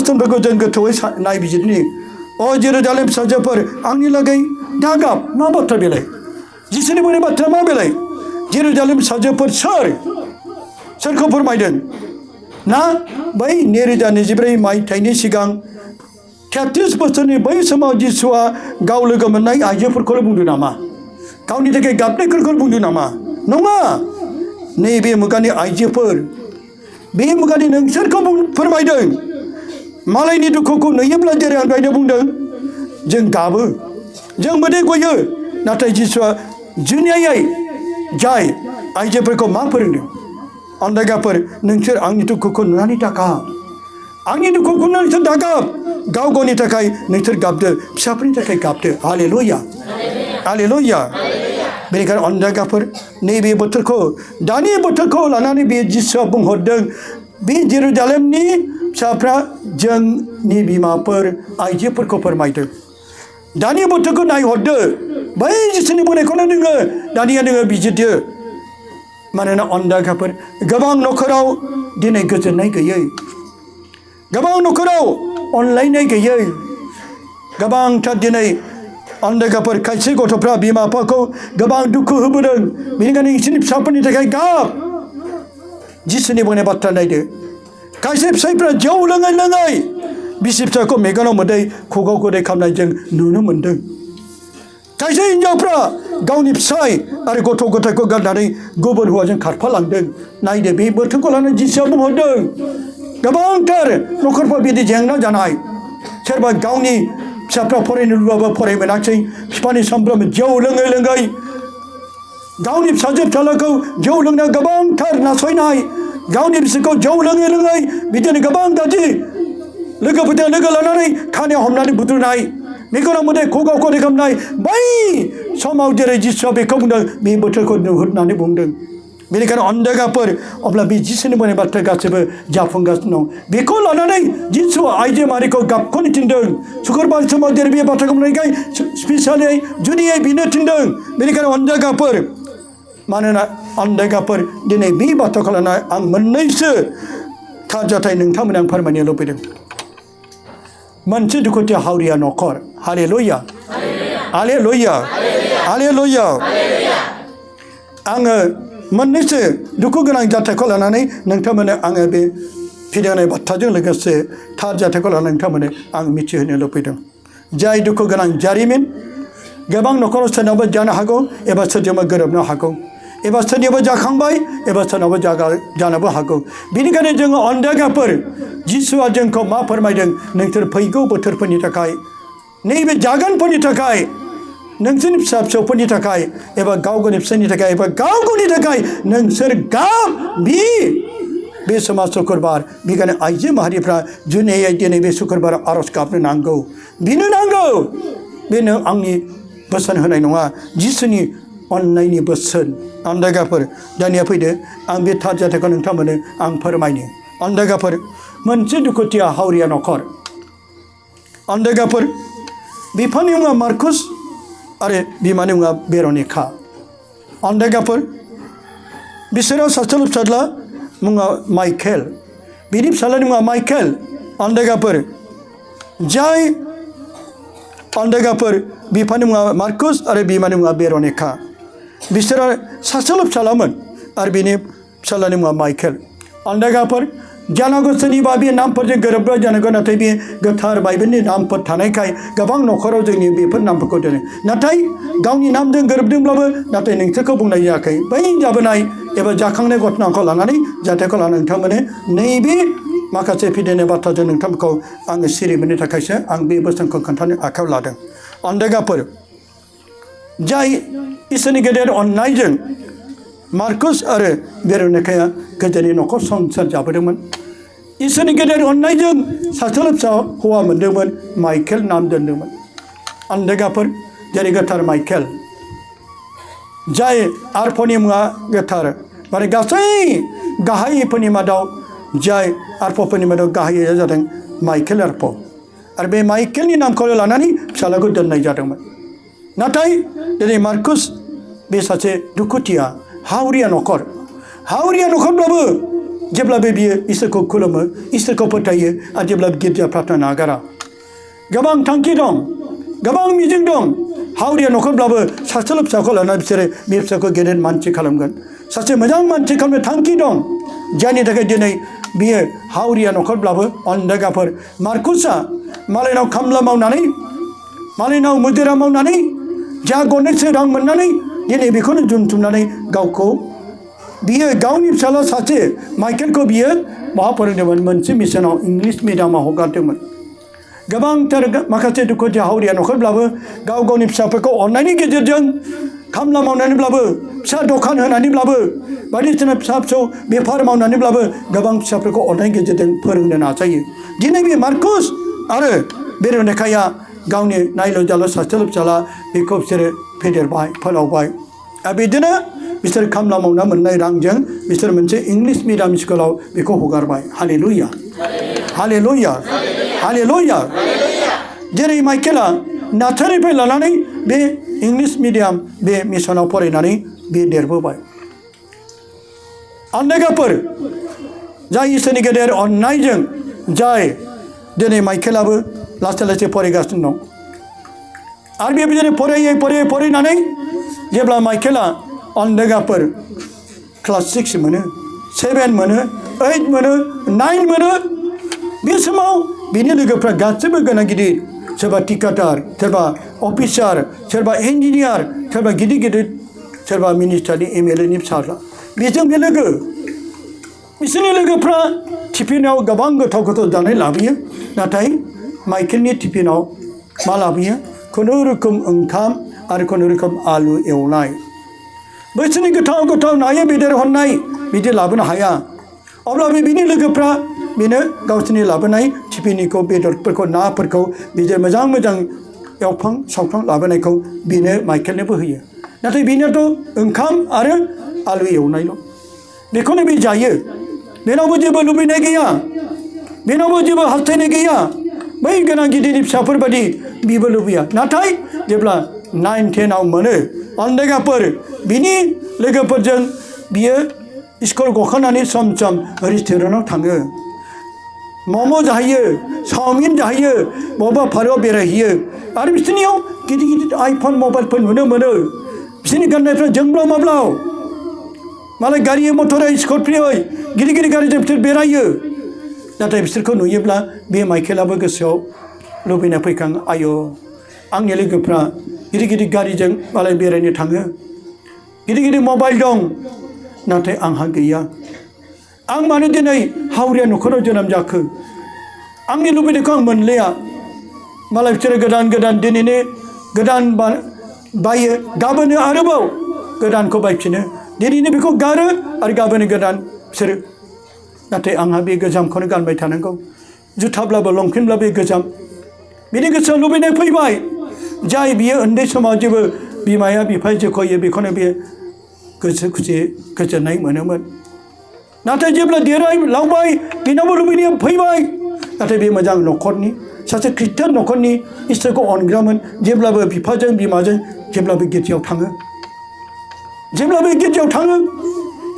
बोसोनफोरखौ जों गोथौयै नायबिजिरनि अ जेरुजालेम फिसाजोफोर आंनि लागै दागाब मा बाथ्रा बेलाय जिसुनि बुंनाय बाथ्राया मा बेलाय जेरुजालेम फिसाजोफोर सोरखौ फोरमायदों ना बै 2024 मायथाइनि सिगां 33 बोसोरनि बै समाव जिसुआ गाव लोगो मोननाय आइजोफोरखौल' बुंदों नामा गावनि थाखाय गाबनायफोरखौ बुंदों नामा नङा नैबे मुगानि आइजोफोर बे मुगानि नोंसोरखौ फोरमायदों मालायनि दुखुखौ नुयोब्ला जेरै आं दहायनो बुंदों जों गाबो जों मोदै गयो नाथाय जिसुआ जुनियायै जाय आइजोफोरखौ मा फोरोंदों अन्दायगाफोर नोंसोर आंनि दुखुखौ नुनानै दागाब आंनि दुखुखौ नोंसोर दागाब गाव गावनि थाखाय नोंसोर गाबदो फिसाफोरनि थाखाय गाबदो हालेलुया हालेलुया बेनिखायनो अन्दायगाफोर नैबे बोथोरखौ दानि बोथोरखौ लानानै बे जिसुआ बुंहरदों बे जेरुजालेमनि फिसाफ्रा जोंनि बिमाफोर आइजोफोरखौ फोरमायदों दानि बोथोरखौ नायहरदो बै जिसुनि बुंनायखौनो नोङो दानिया नोङो बिजिरदो मानोना अन्दायगाफोर गोबां न'खराव दिनै गोजोननाय गैयै गोबां न'खराव अनलायनाय गैयै गोबांथार दिनै अन्दायगाफोर खायसे गथ'फ्रा बिमा बिफाखौ गोबां दुखु होबोदों बेनिखायनो नोंसोरनि फिसाफोरनि थाखाय गाब जिसुनि बुंनाय बाथ्रा नायदो खायसे फिसाइफ्रा जौ लोङै लोङै बिसि फिसाखौ मेगनाव मोदै खुगाव गोदै खालामनाय जों नुनो मोन्दों खायसे हिन्जावफ्रा गावनि फिसाय आरो गथ' गथायखौ गारनानै गुबुन हौवाजों खारफालांदों नायदो बे बोथोरखौ लानानै जिसुआ बुंहरदों गोबांथार न'खरफ्राव बिदि जेंना जानाय सोरबा गावनि फिसाफ्रा फरायनो लुबैबाबो फरायनो मोनाखिसै बिफानि सामफ्रोमबो जौ लोङै लोङै गावनि फिसाजो फिसालाखौ जौ लोंनायाव गोबांथार नासयनाय गावनि बिसिखौ जौ लोङै लोङै बिदिनो गोबां गाज्रि लोगोफोरजों लोगो लानानै खानायाव हमनानै बुद्रुनाय मेगनाव मोदै खुगाव गोदै खालामनाय बै समाव जेरै जिसुआ बेखौ बुंदों बे बोथोरखौ नुहुरनानै बुंदों बेनिखायनो अन्दायगाफोर अब्ला बे जिसुनि बुंनाय बाथ्रा गासैबो जाफुंगासिनो दं बेखौ लानानै जिसुआ आइजो माहारिखौ गाबख'नो थिनदों सुक्रुबार समाव जेरै बे बाथ्राखौ बुंनायखाय स्पेसियेलि जुनियै बिनो थिनदों बेनिखायनो अन्दायगाफोर मानोना अन्दायगाफोर दिनै बे बाथ्राखौ लानानै आं मोननैसो थार जाथाय नोंथांमोन आं फोरमायनो लुबैदों मोनसे दुखुथिया हावरिया न'खर हालेलुया हालेलुया हालेलुया आङो मोननैसो दुखु गोनां जाथायखौ लानानै नोंथांमोननो आङो बे फिरायनाय बाथ्राजों लोगोसे थार जाथायखौ लानानै नोंथांमोननो आं मिथिहोनो लुबैदों जाय दुखु गोनां जारिमिन गोबां न'खराव सोरनावबा जानो हागौ एबा सोरजोंबा गोरोबनो हागौ एबा सोरनियावबा जाखांबाय एबा सोरनावबा जानोबो हागौ बेनिखायनो जोङो अन्दायगाफोर जिसुआ जोंखौ मा फोरमायदों नोंसोर फैगौ बोथोरफोरनि थाखाय नैबे जागोनफोरनि थाखाय नोंसोरनि फिसा फिसौफोरनि थाखाय एबा गाव गावनि फिसायनि थाखाय एबा गाव गावनि थाखाय नोंसोर गाब बे समाव सुक्रुबार बेखायनो आइजो माहारिफ्रा जुनियै दिनै बे सुक्रुबाराव आर'ज गाबनो नांगौ बिनो नांगौ बेनो आंनि बोसोन होनाय नङा जिसुनि अननायनि बोसोन अन्दायगाफोर दानिया फैदो आं बे थार जाथायखौ नोंथांमोननो आं फोरमायनो अन्दायगाफोर मोनसे दुखुथिया हावरिया न'खर अन्दायगाफोर बिफानि मुङा मार्कुस आरो बिमानि मुङा बेर'निका अन्दायगाफोर बिसोराव सासेल' फिसाज्ला मुङा माइकेल बिनि फिसाज्लानि मुङा माइकेल अन्दायगाफोर जाय अन्दायगाफोर बिफानि मुङा मार्कुस आरो बिमानि मुङा बेर'निका बिसोरो सासेल' फिसालामोन आरो बिनि फिसाज्लानि मुङा माइकेल अन्दायगाफोर जानांगौ सोरनिबा बे नामफोरजों गोरोबबाय जानांगौ नाथाय बे गोथार बाइबेलनि नामफोर थानायखाय गोबां न'खराव जोंनि बेफोर नामफोरखौ दोनो नाथाय गावनि नामजों गोरोबदोंब्लाबो नाथाय नोंसोरखौ बुंनाय जायाखै बै जाबोनाय एबा जाखांनाय घटनाखौ लानानै जाथायखौ लानानै नोंथांमोननो नैबे माखासे फिदिनाय बाथ्राजों नोंथांमोनखौ आङो सिरि मोननो थाखायसो आं बे बोसोनखौ खोन्थानो आखायाव लादों अन्दायगाफोर जाय इसोरनि गेदेर अननायजों मार्कुस आरो बेर'निकाया गोदोनि न'खर संसार जाबोदोंमोन इसोरनि गेदेर अननायजों सासेल' फिसा हौवा मोनदोंमोन माइकेल नाम दोनदोंमोन अन्दायगाफोर जेरै गोथार माइकेल जाय आरफनि मुङा गोथार माने गासै गाहायफोरनि मादाव जाय आरफफोरनि मादाव गाहाया जादों माइकेल आरफ आरो बे माइकेलनि नामखौ लानानै फिसालाखौ दोननाय जादोंमोन नाथाय दिनै मार्कुस बे सासे दुखुथिया हावरिया न'खरब्लाबो जेब्लाबो बियो इसोरखौ खुलुमो इसोरखौ फोथायो आरो जेब्लाबो गिर्जा प्रार्थना नागारा गोबां थांखि दं गोबां मिजिं दं हावरिया न'खरब्लाबो सासेल' फिसाखौ लानानै बिसोरो बे फिसाखौ गेदेर मानसि खालामगोन सासे मोजां मानसि खालामनो थांखि दं जायनि थाखाय दिनै बियो हावरिया न'खरब्लाबो अन्धगाफोर मार्कुसआ मालायनाव खामला मावनानै मालायनाव मुजिरा मावनानै जा गरनैसो रां मोननानै दिनै बेखौनो दोनथुमनानै गावखौ बियो गावनि फिसाला सासे माइकेलखौ बियो माहा फोरोंदोंमोन मोनसे मिशनाव इंलिस मिडियामाव हगारदोंमोन गोबांथार माखासे दुखुथिया हावरिया न'खरब्लाबो गाव गावनि फिसाफोरखौ अननायनि गेजेरजों खामला मावनानैब्लाबो फिसा दखान होनानैब्लाबो बायदिसिना फिसा फिसौ बेफार मावनानैब्लाबो गोबां फिसाफोरखौ अननायनि गेजेरजों फोरोंनो नाजायो दिनै बे मार्कुस आरो बेरेनिकाया गावनि नायल' जाल' सासेल' फिसाला बेखौ बिसोरो फेदेरबाय फोलावबाय आरो बिदिनो बिसोर खामला मावना मोननाय रांजों बिसोर मोनसे इंलिस मिडियाम स्कुलाव बेखौ हगारबाय हालेलुया हालेलुया हालेलुया जेरै माइकेला नार्सारिनिफ्राय लानानै बे इंलिस मिडियाम बे मिशनाव फरायनानै बे देरबोबाय अन्धगाफोर जाय इसोरनि गेदेर अननायजों जाय दिनै माइकेलाबो लासै लासै फरायगासिनो दं आरो बेबायदिनो फरायनानै जेब्ला माइकेला अन्धगाफोर क्लास 6 मोनो 7 मोनो 8 मोनो 9 मोनो बे समाव बिनि लोगोफ्रा गासैबो गोनां गिदिर सोरबा टिकाटार सोरबा अफिसार सोरबा इन्जिनियार सोरबा गिदिर गिदिर सोरबा मिनिस्टारनि MLAनि फिसाज्ला बेजों बे लोगो बिसोरनि लोगोफ्रा टिफिनाव गोबां गोथाव गोथाव जानाय लाबोयो नाथाय माइकेलनि टिफिनाव मा लाबोयो खुनुरोखोम ओंखाम आरो खुनुरोखोम आलु एवनाय बैसोरनि गोथाव गोथाव नायै बेदर हरनाय बिदि लाबोनो हाया अब्लाबो बिनि लोगोफ्रा बेनो गावसोरनि लाबोनाय टिफिनखौ बेदरफोरखौ नाफोरखौ बिदि मोजां मोजां एवखां सावखां लाबोनायखौ बेनो माइकेलनोबो होयो नाथाय बेनोथ' ओंखाम आरो आलु एवनायल' बेखौनो बे जायो बेनावबो जेबो लुबैनाय गैया बेनावबो जेबो हास्थायनाय गैया बै गोनां गिदिरनि फिसाफोर बादि बिबो लुबैया नाथाय जेब्ला 9, 10 मोनो अन्धगाफोर बिनि लोगोफोरजों बियो स्कुल गखांनानै सम सम रेस्टुरेन्टआव थाङो मम' जाहैयो चावमिन जाहैयो बबेबा पार्कआव बेरायहैयो आरो बिसोरनियाव गिदिर गिदिर आइफन मबाइलफोर नुनो मोनो बिसोरनि गाननायफ्रा जोंब्लाव माब्लाव मालाय गारि मटरै स्कर्पिय' गिदिर गिदिर गारिजों बिसोर बेरायो नाथाय बिसोरखौ नुयोब्ला बे माइकेलाबो गोसोआव लुबैना फैखाङो आय' आंनि लोगोफ्रा गिदिर गिदिर गारिजों मालाय बेरायनो थाङो गिदिर गिदिर मबाइल दं नाथाय आंहा गैया आं मानो दिनै हावरिया न'खराव जोनोम जाखो आंनि लुबैनायखौ आं मोनलिया मालाय बिसोरो गोदान गोदान दिनैनो गोदान बायो गाबोनो आरोबाव गोदानखौ बायफिनो दिनैनो बेखौ गारो आरो गाबोनो गोदान बिसोरो नाथाय आंहा बे गोजामखौनो गानबाय थानांगौ जुथाब्लाबो लंपेन्टब्लाबो गोजाम बिनि गोसोआव लुबैनाय फैबाय जाय बियो उन्दै समाव जेबो बिमाया बिफाया जेख'यो बेखौनो बियो गोसो खुसि गोजोननाय मोनोमोन नाथाय जेब्ला देराय लावबाय बेनावबो लुबैनाया फैबाय नाथाय बे मोजां न'खरनि सासे ख्रिस्टान न'खरनि इसोरखौ अनग्रामोन जेब्लाबो बिफाजों बिमाजों जेब्लाबो गिर्जायाव थाङो जेब्लाबो गिर्जायाव थाङो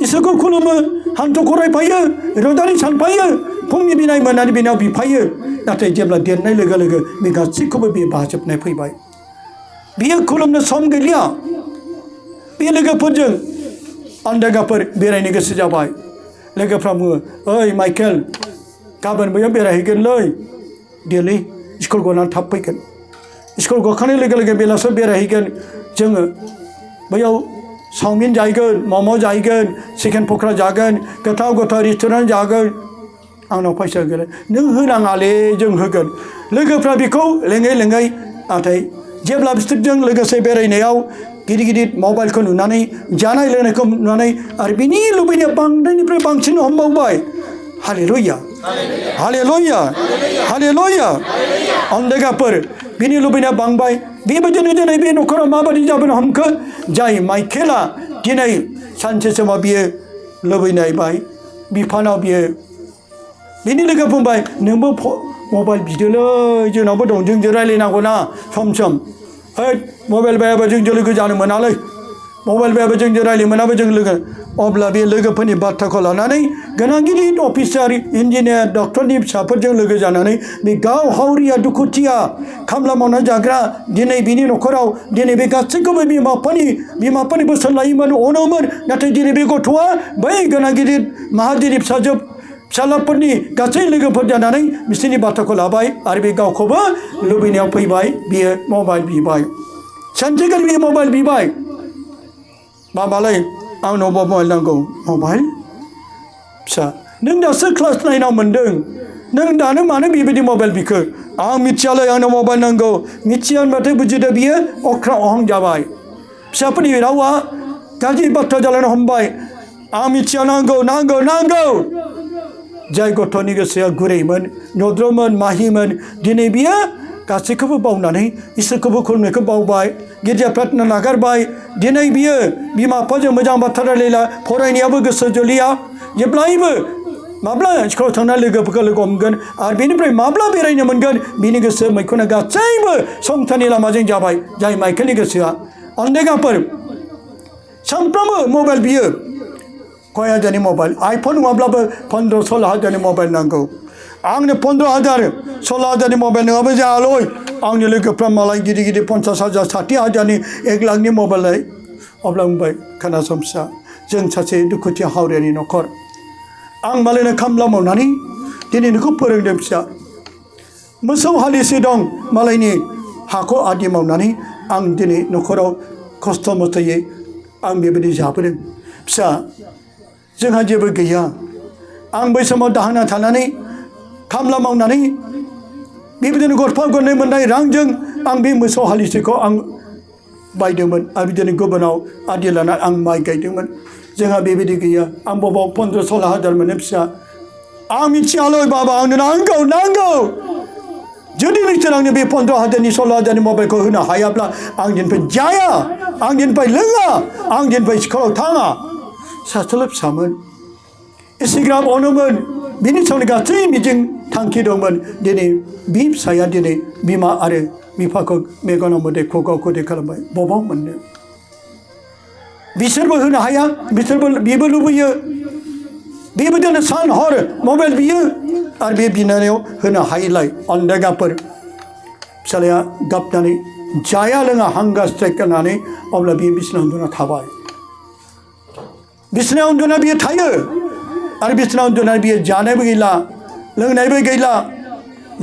इसोरखौ खुलुमो हान्थु खरायफायो रंजालि सानफायो फुंनि बिनाय मोनानि बिनाव बिफायो नाथाय जेब्ला देरनाय लोगो लोगो बे गासैखौबो बे बाहाजोबनाय फैबाय बियो खुलुमनो सम गैलिया बे लोगोफोरजों अन्धगाफोर बेरायनो गोसो जाबाय लोगोफ्रा बुङो ओइ माइकेल गाबोन बैयाव बेरायहैगोनलै देलै स्कुल गनानै थाब फैगोन स्कुल गखांनाय लोगो लोगो बेलासियाव बेरायहैगोन जोङो बैयाव चावमिन जाहैगोन मम' जाहैगोन चिकेन पक'रा जागोन गोथाव गोथाव रेस्टुरेन्ट जागोन आंनाव फैसा गैया नों होनाङालै जों होगोन लोगोफ्रा बेखौ लेङै लेङै नाथाय जेब्ला बिसोरजों लोगोसे बेरायनायाव गिदिर गिदिर मबाइलखौ नुनानै जानाय लोंनायखौ नुनानै आरो बिनि लुबैनाया बांद्रायनिफ्राय बांसिन हमबावबाय हालेलुया हालेलुया हालेलुया अन्धगाफोर बिनि लुबैनाया बांबाय बेबायदिनो दिनै बे न'खराव माबायदि जाबोनो हमखो जाय माइकेला दिनै सानसे समाव बियो लुबैनायबाय बिफानाव बियो बिनि लोगो बुंबाय नोंबो मबाइल बिदोलै जोंनावबो दं जोंजों रायज्लायनांगौ ना सम सम मबाइल बायाबा जोंजों लोगो जानो मोनालै मबाइल बायाबो जोंजों रायज्लाय मोनाबो जों लोगो अब्ला बे लोगोफोरनि बाथ्राखौ लानानै गोनां गिदिर अफिसार इन्जिनियार डक्टरनि फिसाफोरजों लोगो जानानै बे गाव हावरिया दुखुथिया खामला मावना जाग्रा दिनै बिनि न'खराव दिनै बे गासैखौबो बिमा बिफानि बोसोन लायोमोन अनोमोन नाथाय दिनै बे गथ'आ बै गोनां गिदिर माहाजोननि फिसालाफोरनि गासै लोगोफोर जानानै बिसोरनि बाथ्राखौ लाबाय आरो बे गावखौबो लुबैनायाव फैबाय बियो मबाइल बिबाय सानसेखालि बियो मबाइल बिबाय माबालाय आंनाव मबाइल नांगौ मबाइल फिसा नों दासो क्लास 9 मोनदों नों दानो मानो बेबायदि मबाइल बिखो आं मिथियालै आंनो मबाइल नांगौ मिथिया होनबाथाय बुजिदो बियो अख्रा अहं जाबाय फिसाफोरनि रावा गाज्रि बाथ्रा जालांनो हमबाय आं मिथिया नांगौ जाय गथ'नि गोसोआ गुरैमोन नद्रमोन माहिमोन दिनै बियो गासैखौबो बावनानै इसोरखौबो खुलुमनायखौ बावबाय गिर्जा प्रार्थना नागारबाय दिनै बियो बिमा बिफाजों मोजां बाथ्रा रायलायला फरायनायाबो गोसो जलिया जेब्लायबो माब्ला स्कुलाव थांना लोगोफोरखौ लोगो हमगोन आरो बेनिफ्राय माब्ला बेरायनो मोनगोन बिनि गोसो मैखुना गासैबो संसारनि लामाजों जाबाय जाय माइकेलनि गोसोआ अनदेगाफोर सानफ्रोमबो मबाइल बियो कय हाजारनि मबाइल आइफन नङाब्लाबो 15-16 हाजारनि मबाइल नांगौ आंनो 15,000-16 हाजारनि मबाइल नङाबो जायालै आंनि लोगोफ्रा मालाय गिदिर 50,000 60 हाजारनि 1 लाखनि मबाइल लाय अब्ला बुंबाय खोनासं फिसा जों सासे दुखुथिया हावरियानि न'खर आं मालायनो खामला मावनानै दिनै नोंखौ फोरोंदों फिसा मोसौ हालिसे दं मालायनि हाखौ आदि मावनानै आं दिनै न'खराव खस्थ' मस्थ'यै आं बेबायदि जाबोदों फिसा जोंहा जेबो गैया आं बै समाव दाहोना थानानै खामला मावनानै बेबायदिनो गरफा गरनै मोननाय रांजों आं बे मोसौ हालिसेखौ आं बायदोंमोन आरो बिदिनो गुबुनाव आदि लाना आं माइ गायदोंमोन जोंहा बेबायदि गैया आं बबाव 15-16 हाजार मोनो फिसा आं मिथियालै बाबा आंनो नांगौ जुदि नोंसोर आंनो बे 15 हाजारनि 16 हाजारनि मबाइलखौ होनो हायाब्ला आं दिननिफ्राय जाया आं दिननिफ्राय लोङा आं दिननिफ्राय स्कुलाव थाङा सासेल' फिसामोन एसेग्राब अनोमोन बिनि सायावनो गासै मिजिं थांखि दंमोन दिनै बि फिसाया दिनै बिमा आरो बिफाखौ मेगनाव मोदै खुगाव खुदै खालामबाय बबाव मोननो बिसोरबो होनो हाया बेबो लुबैयो बेबायदिनो सान हर मबाइल बियो आरो बे बिनायाव होनो हायैलाय अनदेगाफोर फिसालाया गाबनानै जाया लोङा हांगा स्ट्राइक होनानै अब्ला बियो बिसिनायाव उन्दुना थाबाय बिसिनायाव उन्दुना बियो थायो आरो बिसिनायाव उन्दुनानै बियो जानायबो गैला लोंनायबो गैला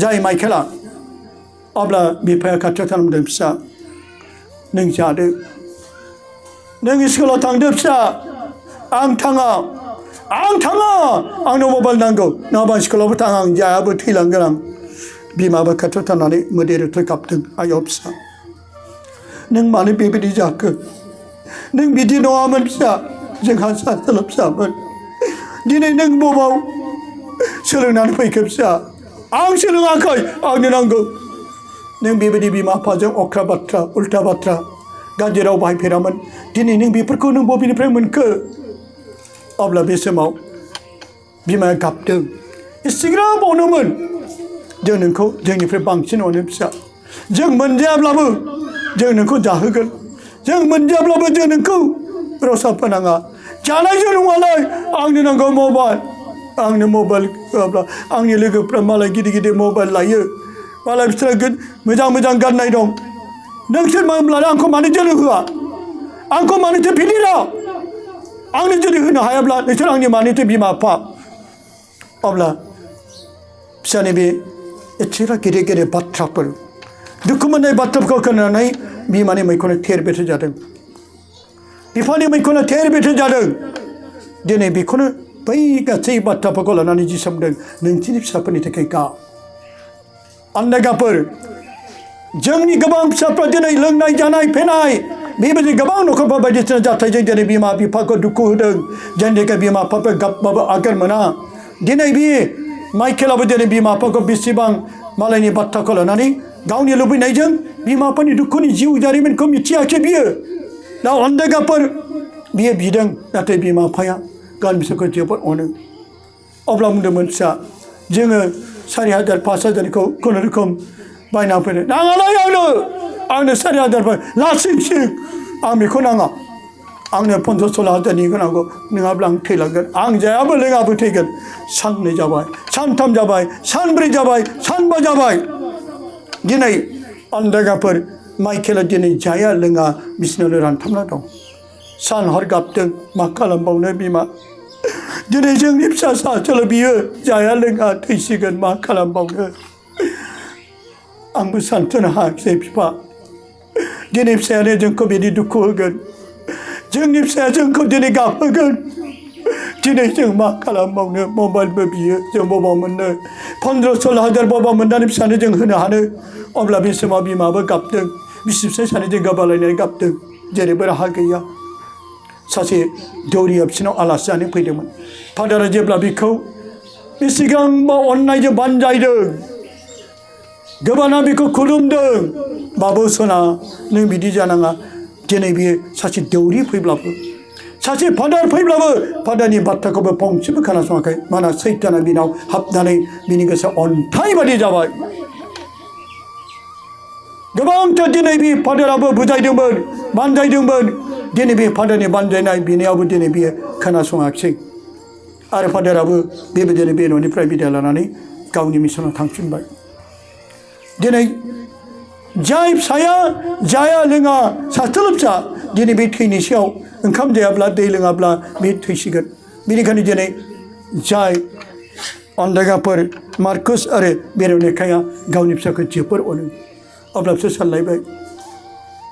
जाय माइकेला अब्ला बिफाया खाथियाव थांदों फिसा नों जादो नों स्कुलाव थांदो फिसा आं थाङा आंनो मबाइल नांगौ नङाबा स्कुलावबो थाङा आं जायाबो थैलांगोन आं बिमाबो खाथियाव थानानै मोदै रोथै गाबदों आयौ फिसा नों मानो बेबायदि जाखो नों बिदि नङामोन फिसा जोंहा सासेल' फिसामोन दिनै नों बबाव सोलोंनानै फैखो फिसा आं सोलोङाखै आंनो नांगौ नों बेबायदि बिमा बिफाजों अख्रा बाथ्रा उल्था बाथ्रा गाज्रि राव बाहायफेरामोन दिनै नों बेफोरखौ नों बबेनिफ्राय मोनखो अब्ला बे समाव बिमाया गाबदों एसेग्राब अनोमोन जों नोंखौ जोंनिफ्राय बांसिन अनो फिसा जों मोनजायाब्लाबो जों नोंखौ जाहोगोन जों मोनजायाब्लाबो जों नोंखौ रसा फोनाङा जानायजों नङालाय आंनो नांगौ मबाइल आंनो मबाइल होआब्ला आंनि लोगोफ्रा मालाय गिदिर मबाइल लायो मालाय बिसोरा मोजां गाननाय दं नोंसोर माब्लानो आंखौ मानो जोनोम होआ आंखौ मानोथो फेदेरा आंनो जुदि होनो हायाब्ला नोंसोर आंनि मानोथो बिमा बिफा अब्ला फिसानि बे एसेग्राब गेदेर बाथ्राफोर दुखु मोननाय बाथ्राफोरखौ खोनानानै बिमानि मैखुना थेर बेथेर जादों बिफानि मैखुना थेर बेथेर जादों दिनै बेखौनो बै गासै बाथ्राफोरखौ लानानै जि सोमदों नोंसिनि फिसाफोरनि थाखाय गा अनदेगाफोर जोंनि गोबां फिसाफ्रा दिनै लोंनाय जानाय फेनाय बेबायदि गोबां न'खरफोर बायदिसिना जाथायजों दिनै बिमा बिफाखौ दुखु होदों जायनि थाखाय बिमा बिफाफोर गाबबाबो आगोर मोना दिनै बे माइकेलाबो दिनै बिमा बिफाखौ बेसेबां मालायनि बाथ्राखौ लानानै गावनि लुबैनायजों बिमा बिफानि दुखुनि जिउ जारिमिनखौ मिथियाखै बियो दा अनदेगाफोर बियो बिदों नाथाय बिमा बिफाया गावनि फिसाखौ जोबोद अनो अब्ला बुंदोंमोन फिसा जोङो 4,000 5,000खौ खुनुरुखुम बायना फैनो नाङालाय आंनो 4,000 लासिंसिं आं बेखौ नाङा आंनो 15-16 हाजारनि होनांगौ नङाब्ला आं थैलांगोन आं जायाबो लोङाबो थैगोन साननै जाबाय सानथाम जाबाय सानब्रै जाबाय सानबा जाबाय दिनै अन्दागाफोर माइकेला दिनै जाया लोङा बिसिनावनो रानथाबना दं सान हर गाबदों मा खालामबावनो बिमा दिनै जोंनि फिसा सासेल' बियो जाया लोङा थैसिगोन मा खालामबावनो आंबो सानथ्रनो हायाखिसै बिफा दिनै फिसायानो जोंखौ बिदि दुखु होगोन जोंनि फिसाया जोंखौ दिनै गाबहोगोन दिनै जों मा खालामबावनो मबाइलबो बियो जों बबाव मोननो 15-16 हाजार बबाव मोननानै फिसानो जों होनो हानो अब्ला बे समाव बिमाबो गाबदों बिसि फिसाय सानैजों गाबालायनानै गाबदों जेरैबो राहा गैया सासे दौरिया बिसिनाव आलासि जानो फैदोंमोन फादारा जेब्ला बिखौ बेसेबांबा अननायजों बानजायदों गोबाना बिखौ खुलुमदों बाबु सना नों बिदि जानाङा दिनै बियो सासे दौरि फैब्लाबो सासे फादार फैब्लाबो फादारनि बाथ्राखौबो फंसेबो खोनासङाखै मानोना सैताना बिनाव हाबनानै बिनि गोसोआ अन्थाइ बादि जाबाय गोबांथार दिनै बे फादाराबो बुजायदोंमोन बानजायदोंमोन दिनै बे फादारनि बानजायनाय बिनायावबो दिनै बियो खोनासङाखिसै आरो फादाराबो बेबायदिनो बे न'निफ्राय बिदाय लानानै गावनि मिसनाव थांफिनबाय दिनै जाय फिसाया जाया लोङा सासेल' फिसा दिनै बे थैनोसैयाव ओंखाम जायाब्ला दै लोङाब्ला बे थैसिगोन बेनिखायनो दिनै जाय अन्दागाफोर मार्कुस आरो बेरेनिकाया गावनि फिसाखौ जोबोर अनो अब्ला बिसोर सानलायबाय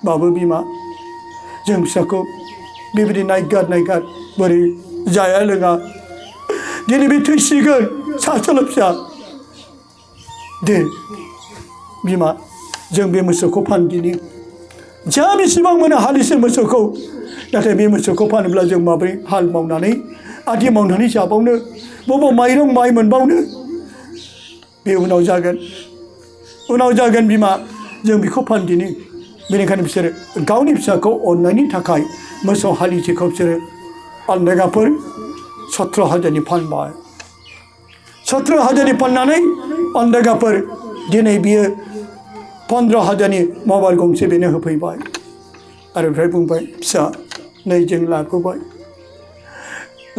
बाबु बिमा जों फिसाखौ बेबायदि नायगार बोरै जाया लोङा दिनै बे थैसिगोन सासेल' फिसा दे बिमा जों बे मोसौखौ फानदिनि जा बेसेबां मोनो हालिसे मोसौखौ नाथाय बे मोसौखौ फानोब्ला जों माबोरै हाल मावनानै आदि मावनानै जाबावनो बबाव माइरं माइ मोनबावनो बे उनाव जागोन बिमा जों बेखौ फानदिनि बेनिखायनो बिसोरो गावनि फिसाखौ अननायनि थाखाय मोसौ हालिसेखौ बिसोरो अन्दागाफोर 17 हाजारनि फानबाय 17 हाजारनि फाननानै अन्दागाफोर दिनै बियो 15 हाजारनि मबाइल गंसे बेनो होफैबाय आरो ओमफ्राय बुंबाय फिसा नै जों लाबोबाय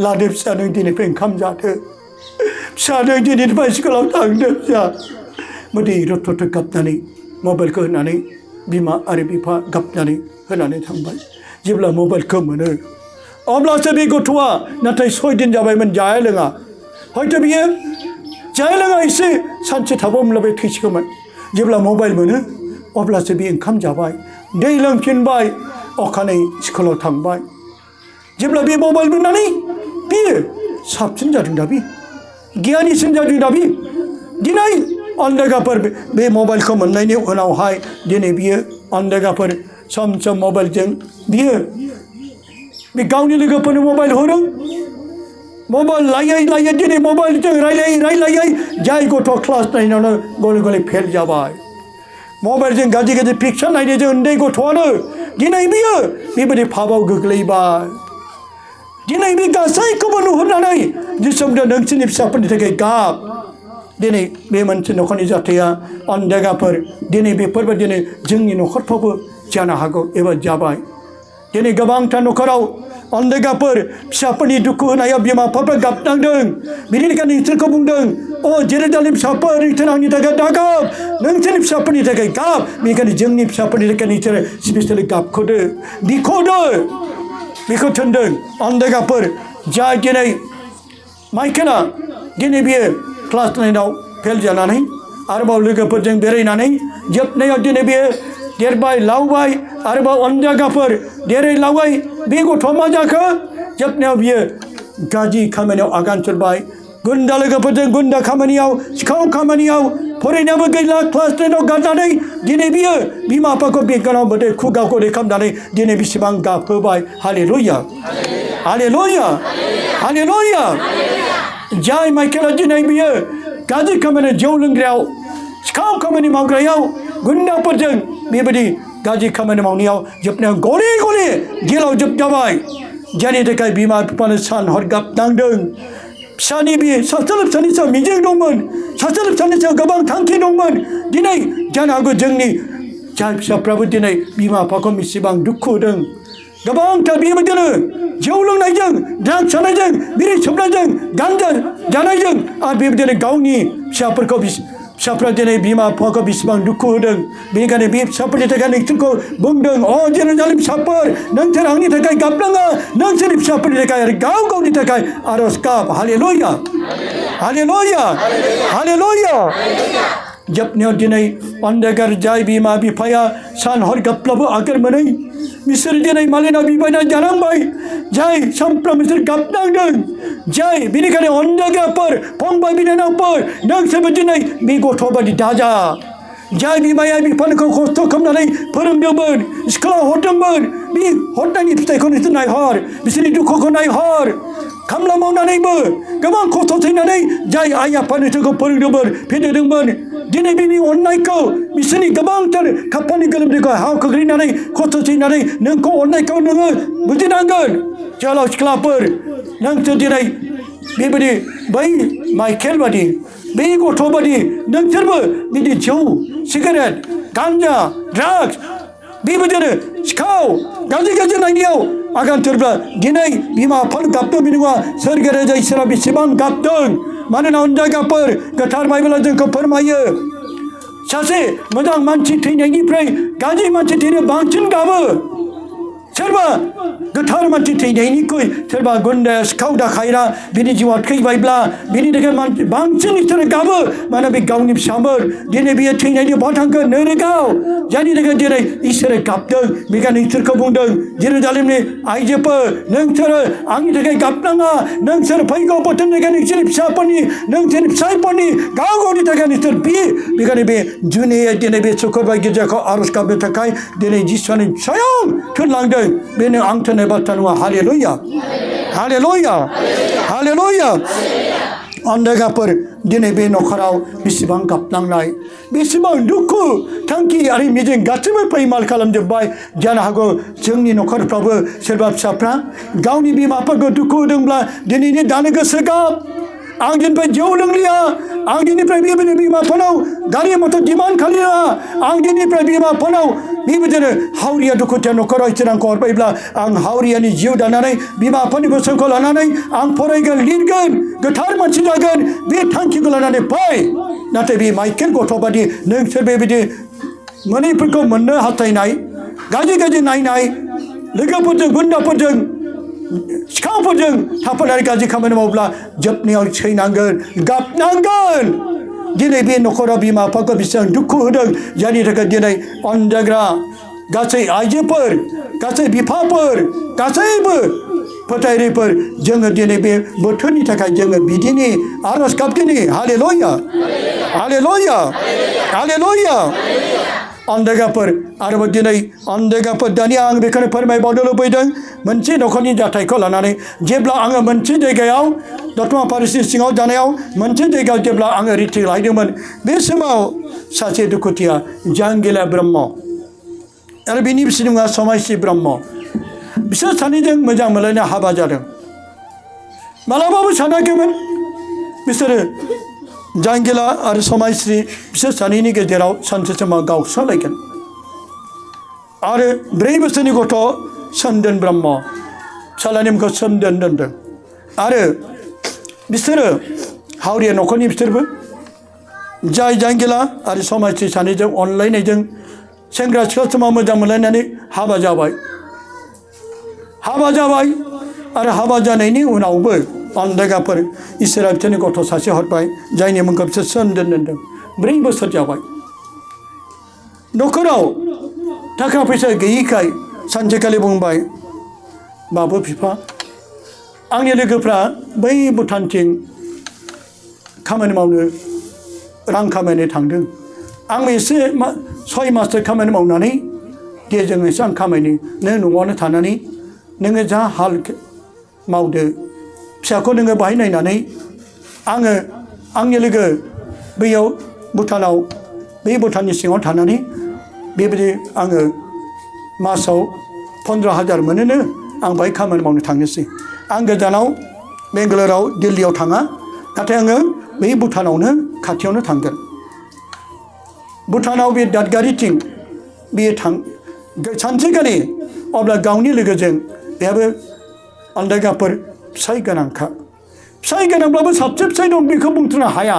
लादो फिसा नों दिनैनिफ्राय ओंखाम जादो फिसा नों दिनैनिफ्राय स्कुलाव थांदो फिसा मोदै रथ' गाबनानै मबाइलखौ होनानै बिमा आरो बिफा गाबनानै होनानै थांबाय जेब्ला मबाइलखौ मोनो अब्लासो बे गथ'आ नाथाय 6 दिन जाबायमोन जाया लोङा हयथ' बियो जाया लोङा एसे सानसे थाबावोमोनब्ला बे थैसिगौमोन जेब्ला मबाइल मोनो अब्लासो बे ओंखाम जाबाय दै लोंफिनबाय अखानायै स्कुलाव थांबाय जेब्ला बे मबाइल मोननानै बियो साबसिन जादों दा बे गियानिसिन जादों दा बे दिनै अन्दागाफोर बे मबाइलखौ मोननायनि उनावहाय दिनै बियो अन्दागाफोर सम मबाइलजों बियो बे गावनि लोगोफोरनो मबाइल हरो मबाइल लायै दिनै मबाइलजों रायलायै जाय गथ' क्लास 9आवनो गले फेल जाबाय मबाइलजों गाज्रि पिक्सार नायनायजों उन्दै गथ'आनो दिनै बियो बेबायदि फाबाव गोग्लैबाय दिनै बे गासैखौबो नुहुरनानै जिसुमदो नोंसोरनि फिसाफोरनि थाखाय गाब दिनै बे मोनसे न'खरनि जाथाया अन्दागाफोर दिनै बेफोरबायदिनो जोंनि न'खरफ्रावबो जानो हागौ एबा जाबाय दिनै गोबांथार न'खराव अन्दागाफोर फिसाफोरनि दुखु होनायाव बिमा बिफाफ्रा गाबनांदों बेनिखायनो इसोरखौ बुंदों अ जेरुजालेम फिसाफोर नोंसोर आंनि थाखाय दागाब नोंसोरनि फिसाफोरनि थाखाय गाब बेनिखायनो जोंनि फिसाफोरनि थाखाय नोंसोरो स्पेसियेलि गाबख'दो बिख'दो बेखौ थिनदों अन्दागाफोर जाय दिनै माइकेला दिनै बियो क्लास 9आव फेल जानानै आरोबाव लोगोफोरजों बेरायनानै जोबनायाव दिनै बियो देरबाय लावबाय आरोबाव अन्दागाफोर देरै लावै बे गथ'आ मा जाखो जोबनायाव बियो गाज्रि खामानियाव आगान सुरबाय गुन्दा लोगोफोरजों गुन्दा खामानियाव सिखाव खामानियाव फरायनायाबो गैला क्लास 9आव गारनानै दिनै बियो बिमा बिफाखौ बेगानाव बोदै खुगाखौ खालामनानै दिनै बेसेबां गाबहोबाय हालेलुया हालेलुया हालेलुया जाय माइकेला दिनै बियो गाज्रि खामानि जौ लोंग्रायाव सिखाव खामानि मावग्रायाव गुन्दाफोरजों बेबायदि गाज्रि खामानि मावनायाव जोबनायाव गले जेलाव जोबजाबाय जायनि थाखाय बिमा बिफानो सान हर गाबनांदों फिसानि बे सासेल' फिसानि सायाव मिजिं दंमोन सासेल' फिसानि सायाव गोबां थांखि दंमोन दिनै जानो हागौ जोंनि जाय फिसाफ्राबो दिनै बिमा बिफाखौ बेसेबां दुखु होदों गोबांथार बेबायदिनो जौ लोंनायजों ड्राग्स जानायजों बिरि सोबनायजों गानजा जानायजों आरो बेबायदिनो गावनि फिसाफ्रा दिनै बिमा बिफाखौ बेसेबां दुखु होदों बेनिखायनो बे फिसाफोरनि थाखाय नोंसोरखौ बुंदों अ जेरुजालेम फिसाफोर नोंसोर आंनि थाखाय गाबनाङा नोंसोरनि फिसाफोरनि थाखाय आरो गाव गावनि थाखाय आरज गाब हालेलुया हालेलुया हालेलुया जोबनायाव दिनै अन्धकार जाय बिमा बिफाया सान हर गाबब्लाबो आगोर मोनै बिसोर दिनै मालायनाव बिबायना जानांबाय जाय सानफ्रोम बिसोर गाबनांदों जाय बेनिखायनो अन्धकारफोर फंबाय बिनानावफोर नोंसोरबो दिनै बे गथ' बादि दाजा जाय बिमाया बिफाखौ खस्थ' खालामनानै फोरोंदोंमोन स्कुलाव हरदोंमोन बे हरनायनि फिथाइखौ नोंसोर नायहर बिसोरनि दुखुखौ नायहर खामला मावनानैबो गोबां खस्थ' थैनानै जाय आइ आफा नोंसोरखौ फोरोंदोंमोन फेदेरदोंमोन दिनै बिनि अननायखौ बिसोरनि गोबांथार खाफालनि गोलोमदैखौ हाव खोख्लैनानै खस्थ' थैनानै नोंखौ अननायखौ नोङो बुजिनांगोन जोहोलाव सिख्लाफोर नोंसोर दिनै बेबायदि बै माइकेल बादि बे गथ' बादि नोंसोरबो बिदि जौ सिगारेट गान्जा ड्राग्स बेबायदिनो सिखाव गाज्रि नायनायाव आगानथोरब्ला दिनै बिमा बिफानो गाबदों बे नङा सोरगोआरि जाय इसोरा बेसेबां गाबदों मानोना अन्जायगाफोर गोथार बाइबेला जोंखौ फोरमायो सासे मोजां मानसि थैनायनिफ्राय गाज्रि मानसि थैनो बांसिन गाबो सोरबा गोथार मानसि थैनायनिख्रुइ सोरबा गुन्डा सिखाव दाखायरा बिनि जिउआ थैबायब्ला बिनि थाखाय बांसिन इसोरो गाबो मानोना बे गावनि फिसामोन दिनै बियो थैनायनि बहा थांगोन नोरोगाव जायनि थाखाय दिनै इसोरो गाबदों बेखायनो इसोरखौ बुंदों जेरुजालेमनि आइजोफोर नोंसोरो आंनि थाखाय गाबनाङा नोंसोर फैगौ बोथोरनि थाखाय नोंसोरनि फिसाफोरनि नोंसोरनि फिसायफोरनि गाव गावनि थाखाय नोंसोर बेखायनो बे जुनिया दिनै बे सुक्रबार गिर्जाखौ आरज गाबनो थाखाय दिनै जिसुनि स्वयं थोनलांदों बेनो आं थोननाय बाथ्रा नङा हालेलुया हालेलुया हालेलुया अन्धकारफोर दिनै बे न'खराव बेसेबां गाबनांनाय बेसेबां दुखु थांखि आरो मिजिं गासैबो फैमाल खालामजोब्बाय जानो हागौ जोंनि न'खरफ्रावबो सोरबा फिसाफ्रा गावनि बिमा बिफाखौ दुखु होदोंब्ला दिनैनि दानो गोसो गाब आं दिननिफ्राय जौ लोंलिया आं दिननिफ्राय बेबायदिनो बिमा बिफानाव गारि मटर डिमान्ड खालिया आं दिननिफ्राय बिमा बिफानाव बेबायदिनो हावरिया दुखुथिया न'खराव इसोर आंखौ हरबायब्ला आं हावरियानि जिउ दानानै बिमा बिफानि बोसोनखौ लानानै आं फरायगोन लिरगोन गोथार मानसि जागोन बे थांखिखौ लानानै फै नाथाय बे माइकेल गथ' बादि नोंसोर बेबायदि मोनैफोरखौ मोननो हास्थायनाय गाज्रि नायनाय लोगोफोरजों गुन्दाफोरजों सिखावफोरजों थाफानानै गाज्रि खामानि मावब्ला जोबनायाव सैनांगोन गाबनांगोन दिनै बे न'खराव बिमा बिफाखौ बेसेबां दुखु होदों जायनि थाखाय दिनै अनजाग्रा गासै आइजोफोर गासै बिफाफोर गासैबो फोथायरिफोर जोङो दिनै बे बोथोरनि थाखाय जोङो बिदिनि आरज गाबदिनि हालेलुया हालेलुया हालेलुया अन्धकारफोर आरोबाव दिनै अन्धकारफोर दानिया आं बेखौनो फोरमायबावनो लुबैदों मोनसे न'खरनि जाथायखौ लानानै जेब्ला आङो मोनसे जायगायाव दतमा फारिसि सिङाव जानायाव मोनसे जायगायाव जेब्ला आङो रिट्रिट लाहैदोंमोन बे समाव सासे दुखुथिया जांगिला ब्रह्म आरो बिनि बिसि मुङा समायसि ब्रह्म बिसोर सानैजों मोजां मोनलायना हाबा जादों मालाबाबो सानाखैमोन बिसोरो जांगिला आरो समायस्रि बिसोर सानैनि गेजेराव सानसे समाव गावस्रालायगोन आरो 4 बोसोरनि गथ' सोमदोन ब्रह्म फिसालानि मुंखौ सोमदोन दोनदों आरो बिसोरो हावरिया न'खरनि बिसोरबो जाय जांगिला आरो समायस्रि सानैजों अनलायनायजों सेंग्रा सिख्ला समाव मोजां मोनलायनानै हाबा जाबाय आरो हाबा जानायनि उनावबो अन्धकारफोर इसोरा बिसोरनि गथ' सासे हरबाय जायनि मुंखौ बिसोर सोमदोन दोनदों 4 बोसोर जाबाय न'खराव थाखा फैसा गैयिखाय सानसेखालि बुंबाय बाबु बिफा आंनि लोगोफ्रा बै भुटानथिं खामानि मावनो रां खामायनो थांदों आंबो एसे 6 माससो खामानि मावनानै दे जोङो एसे आं खामायनो नों न'आवनो थानानै नोङो जा हाल मावदो फिसाखौ नोङो बाहाय नायनानै आङो आंनि लोगो बैयाव भुटानाव बे भुटाननि सिङाव थानानै बेबायदि आङो मासाव 15,000 मोनोनो आं बाहाय खामानि मावनो थांनोसै आं गोजानाव बेंगालराव दिल्लीयाव थाङा नाथाय आङो बै भुटानावनो खाथियावनो थांगोन भुटानाव बे दादगारिथिं बे सानसेखालि अब्ला गावनि लोगोजों बेहाबो आन्दायगाफोर फिसाय गोनांखा फिसाय गोनांब्लाबो साबसे फिसाय दं बेखौ बुंथ'नो हाया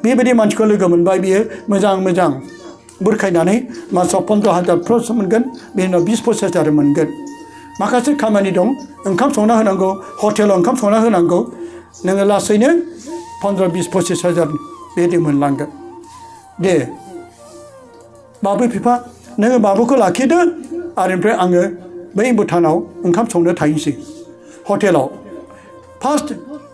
बेबायदि मानसिखौ लोगो मोनबाय बियो मोजां बुरखायनानै मासाव 15,000 प्लस मोनगोन बेनि उनाव 20-25,000 मोनगोन माखासे खामानि दं ओंखाम संना होनांगौ हटेलाव ओंखाम संना होनांगौ नोङो लासैनो 15-20-25,000 बेबायदि मोनलांगोन दे बाबु बिफा नोङो बाबुखौ लाखिदो आरो ओमफ्राय आङो बै भुटानाव ओंखाम संनो थाहैसै हटेलाव फार्स्ट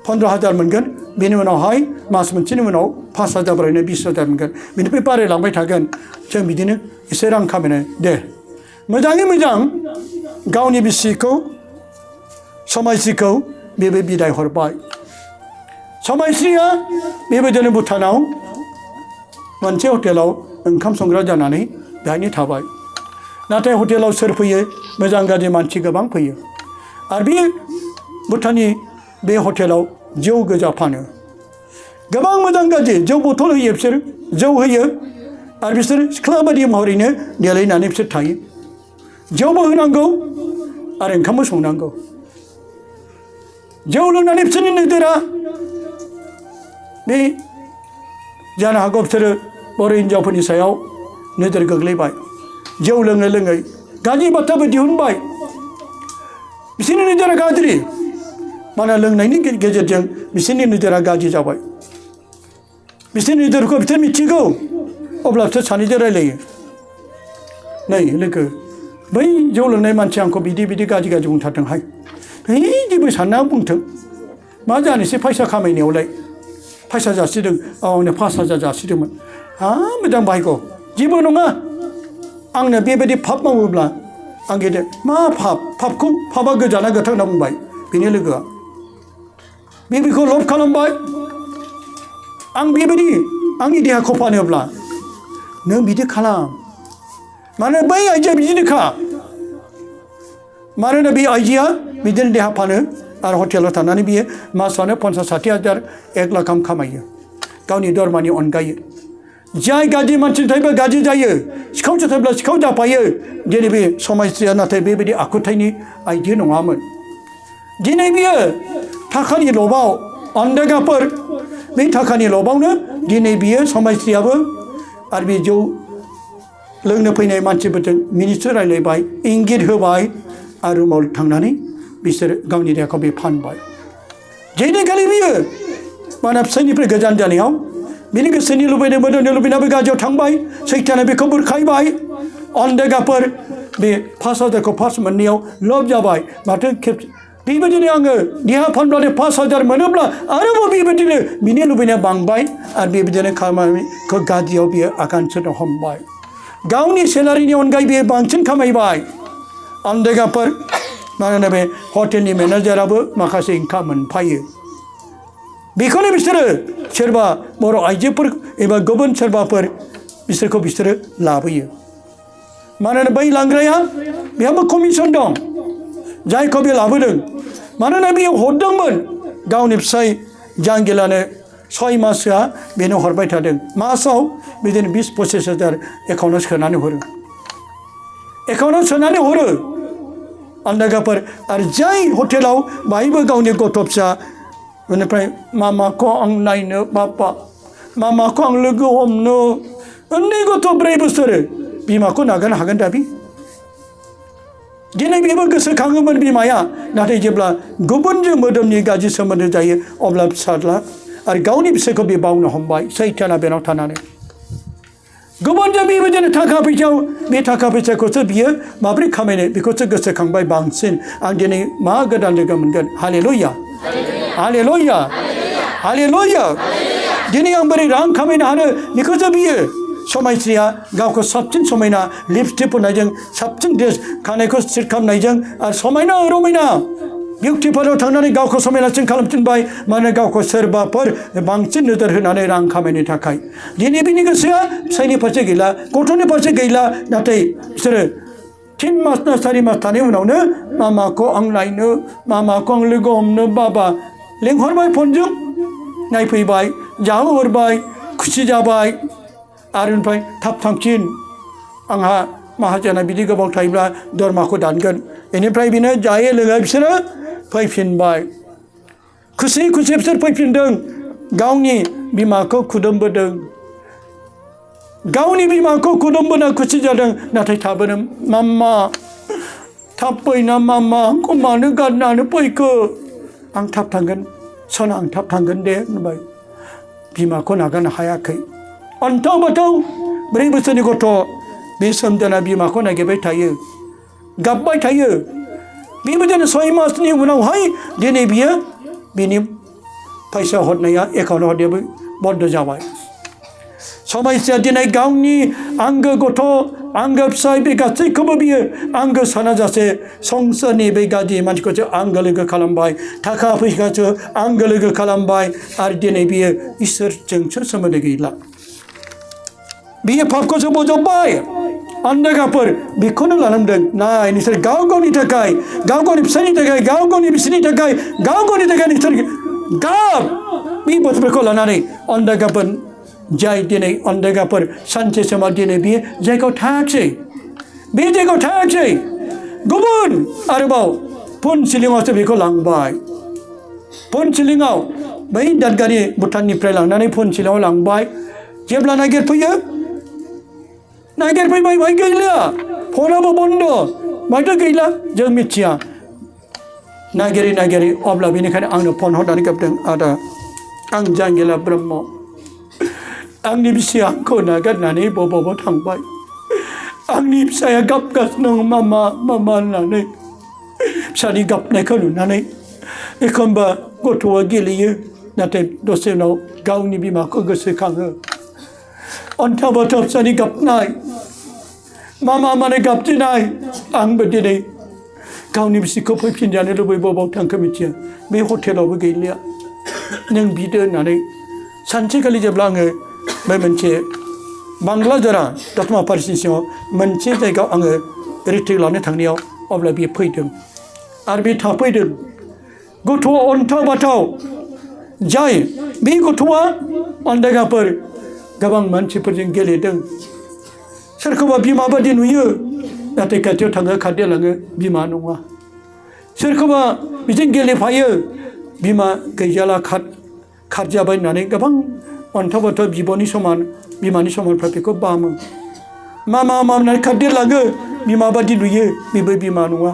15,000 मोनगोन बेनि उनावहाय मास मोनसेनि उनाव 5,000 बारायनो 20,000 मोनगोन बेनिफ्राय बारायलांबाय थागोन जों बिदिनो एसे रां खामायनो दे मोजाङै मोजां गावनि बिसिखौ समायस्रिखौ बेबो बिदाय हरबाय समायस्रिया बेबायदिनो भुटानाव मोनसे हटेलाव ओंखाम संग्रा जानानै बेहायनो थाबाय नाथाय हटेलाव सोर फैयो मोजां गाज्रि मानसि गोबां फैयो आरो बे भुटाननि बे हटेलाव जौ गोजा फानो गोबां मोजां गाज्रि जौ बथल होयो बिसोर जौ होयो आरो बिसोर सिख्ला बायदि महरैनो देलायनानै बिसोर थायो जौबो होनांगौ आरो ओंखामबो संनांगौ जौ लोंनानै बिसोरनि नोजोरा बे जानो हागौ बिसोरो बर' हिन्जावफोरनि सायाव नोजोर गोग्लैबाय जौ लोङै लोङै गाज्रि बाथ्राबो दिहुनबाय बिसोरनि नोजोरा गाज्रि मानो लोंनायनि गेजेरजों बिसोरनि नोजोरा गाज्रि जाबाय बिसोरनि नोजोरखौ बिसोर मिथिगौ अब्ला बिसोर सानैजों रायलायो नै लोगो बै जौ लोंनाय मानसिया आंखौ बिदि गाज्रि बुंथारदोंहाय जेबो सानना बुंथों मा जानोसै फैसा खामायनायावलाय फैसा जासिदों आंनो 5,000 जासिदोंमोन मोजां बाहायगौ जेबो नङा आंनो बेबायदि फाप मावोब्ला आं गेदेर मा फापआ गोजाना गोथां होनना बुंबाय बेनि लोगोआ बेखौ लब खालामबाय आं बेबायदि आंनि देहाखौ फानोब्ला नों बिदि खालाम मानो बै आइजोआ बिदिनोखा मानोना बे आइजोआ बिदिनो देहा फानो आरो हटेलाव थानानै बियो मासावनो 50-60,000 1 लाख गाहाम खामायो गावनि दरमानि अनगायै जाय गाज्रि मानसि थायोबा गाज्रि जायो सिखावसो थायोब्ला सिखाव जाफायो दिनै बे समायस्रिया नाथाय बेबायदि आखुथायनि आइजो नङामोन दिनै बियो थाखानि लबाव अन्धगाफोर बे थाखानि लबावनो दिनै बियो समायस्रियाबो आरो बे जौ लोंनो फैनाय मानसिफोरजों मिनिस्टु रायलायबाय इंगित होबाय आरो रुमाव थांनानै बिसोर गावनि देहाखौ बे फानबाय जेदिनखालि बियो माना फिसायनिफ्राय गोजान जानायाव बिनि गोसोनि लुबैनाय मोदोमनि लुबैनायाबो गाज्रियाव थांबाय सैताना बेखौ बुरखायबाय अन्धगाफोर बे 5,000खौ फार्स्ट मोननायाव लब जाबाय माथो बेबायदिनो आङो देहा फानब्लानो 5,000 मोनोब्ला आरोबाव बेबायदिनो बिनि लुबैनाया बांबाय आरो बेबायदिनो खामानिखौ गाज्रियाव बियो आगान सुरनो हमबाय गावनि सेलारिनि अनगायै बियो बांसिन खामायबाय अन्धगाफोर मानोना बे हटेलनि मेनेजाराबो माखासे इनकाम मोनफायो बेखौनो बिसोरो सोरबा बर' आइजोफोर एबा गुबुन सोरबाफोर बिसोरो लाबोयो मानोना बै लांग्राया बेहाबो कमिसन दं जायखौ बे लाबोदों मानोना बेयो हरदोंमोन गावनि फिसाय जांगिलानो 6 मासआ बेनो हरबाय थादों मासाव बिदिनो 20-25,000 एकाउन्टाव सोनानै हरो अन्धगाफोर आरो जाय हटेलाव बाहायबो गावनि गथ' फिसा बेनिफ्राय मामाखौ आं नायनो बापा मामाखौ आं लोगो हमनो उन्दै गथ' 4 बोसोर बिमाखौ नागारनो हागोन दा बि दिनै बेबो गोसोखाङोमोन बिमाया नाथाय जेब्ला गुबुनजों मोदोमनि गाज्रि सोमोन्दो जायो अब्ला फिसाज्ला आरो गावनि फिसायखौ बे बावनो हमबाय सैताना बेनाव थानानै गुबुनजों बेबायदिनो थाखा फैसाखौसो बियो माबोरै खामायनो बेखौसो गोसोखांबाय बांसिन आं दिनै मा गोदान लोगो मोनगोन हालेलुया हालेलुया हालेलुया दिनै आं बोरै रां खामायनो हानो बेखौसो बियो समायस्रिया गावखौ साबसिन समायना लिपस्टिक फुननायजों साबसिन ड्रेस खानायखौ स्ट्रेट खालामनायजों आरो समायना रमायना बिउटि पार्लाराव थांनानै गावखौ समायनासिन खालामफिनबाय माने गावखौ सोरबाफोर बांसिन नोजोर होनानै रां खामायनो थाखाय दिनै बिनि गोसोआ फिसायनि फारसे गैला गथ'नि फारसे गैला नाथाय बिसोरो 3 मास ना 4 मास थानाय उनावनो मामाखौ आं नायनो मामाखौ आं लोगो हमनो बाबा लेंहरबाय फनजों नायफैबाय जाहोहरबाय खुसि जाबाय आरो ओमफ्राय थाब थांफिन आंहा माहाजोना बिदि गोबाव थायोब्ला दरमाखौ दानगोन बेनिफ्राय बिनो जायै लोङै बिसोरो फैफिनबाय खुसि खुसि बिसोर फैफिनदों गावनि बिमाखौ खुदुमबोदों गावनि बिमाखौ खुदुमबोना खुसि जादों नाथाय थाबोनो माम्मा थाब फैना माम्मा आंखौ मानो गारनानै फैखो आं थाब थांगोन सना आं थाब थांगोन दे होनबाय बिमाखौ नागारनो हायाखै अन्थाव बाथाव 4 बोसोरनि गथ' बे सोमदोना बिमाखौ नागिरबाय थायो गाबबाय थायो बेबायदिनो 6 मासनि उनावहाय दिनै बियो बिनि फैसा हरनाया एकाउन्टआव हरनायाबो बन्द जाबाय समयसाया दिनै गावनि आंगो गथ' आंगो फिसाय बे गासैखौबो बियो आंगो सानाजासे संसारनि बे गाज्रि मानसिखौसो आंगो लोगो खालामबाय थाखा फैसाखौसो आंगो लोगो खालामबाय आरो दिनै बियो इसोरजोंसो सोमोन्दो गैला बियो पापखौसो बजबबाय अन्धकाफोर बेखौनो लानांदों नाय नोंसोर गाव गावनि थाखाय गाव गावनि फिसायनि थाखाय गाव गावनि बिसिनि थाखाय गाव गावनि थाखाय नोंसोर गाब बे बोथोरखौ लानानै अन्धकाफोर जाय दिनै अन्धकाफोर सानसे समाव दिनै बे जायगायाव थायाखिसै बे जायगायाव थायाखिसै गुबुन आरोबाव पुनसिलिङावसो बेखौ लांबाय पुनसिलिङाव बै दादगारि भुटाननिफ्राय लांनानै पुनसिलिङाव लांबाय जेब्ला नागिरफैबाय बाय गैला फनाबो बन्द माथो गैला जों मिथिया नागिरै अब्ला बेनिखायनो आंनो फन हरनानै गाबदों आदा आं जांगिला ब्रह्म आंनि बिसिया आंखौ नागारनानै बबावबा थांबाय आंनि फिसाया गाबगासिनो दं मामा मामा होननानै फिसानि गाबनायखौ नुनानै एखनबा गथ'आ गेलेयो नाथाय दसे उनाव गावनि बिमाखौ गोसोखाङो अन्थाव बाथाव फिसानि गाबनाय मामा माने गाबथिनाय आंबो दिनै गावनि बिसिखौ फैफिनजानो लुबै बबाव थांखो मिथिया बे हटेलावबो गैलिया नों बिदो होननानै सानसेखालि जेब्ला आङो बे मोनसे बांलाजोरा दतमा फारसिनि सिङाव मोनसे जायगायाव आङो रिट्रिट लानो थांनायाव अब्ला बियो फैदों आरो बे थाफैदों गथ'आ अन्थाव बाथाव जाय बे गथ'आ अन्धकाफोर गोबां मानसिफोरजों गेलेदों सोरखौबा बिमा बादि नुयो नाथाय खाथियाव थाङो खारदेलाङो बिमा नङा सोरखौबा बिजों गेलेफायो बिमा गैजाला खारजाबाय होननानै गोबां अन्थाव बाथाव बिब'नि समान बिमानि समानफ्रा बेखौ बामो मामा होननानै खारदेलाङो बिमा बादि नुयो बेबो बिमा नङा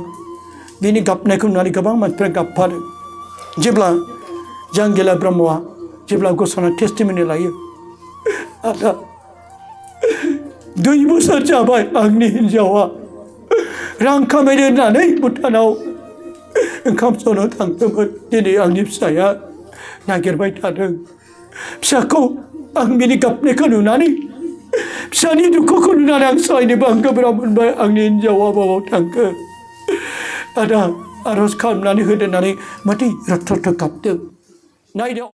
बिनि गाबनायखौ नुनानै गोबां मानसिफ्रा गाबफारो जेब्ला जांगिला ब्रह्मआ जेब्ला गसंना टेस्टिमनि लायो आदा 2 बोसोर जाबाय आंनि हिन्जावा रां खामायनो होननानै भुटानाव ओंखाम संनो थांदोंमोन दिनै आंनि फिसाया नागिरबाय थादों फिसाखौ आं बिनि गाबनायखौ नुनानै फिसानि दुखुखौ नुनानै आं सहायनोबो आं गोब्राब मोनबाय आंनि हिन्जावा बबाव थांखो आदा आरज खालामनानै होदो होननानै माथो रथ' गाबदों नायदो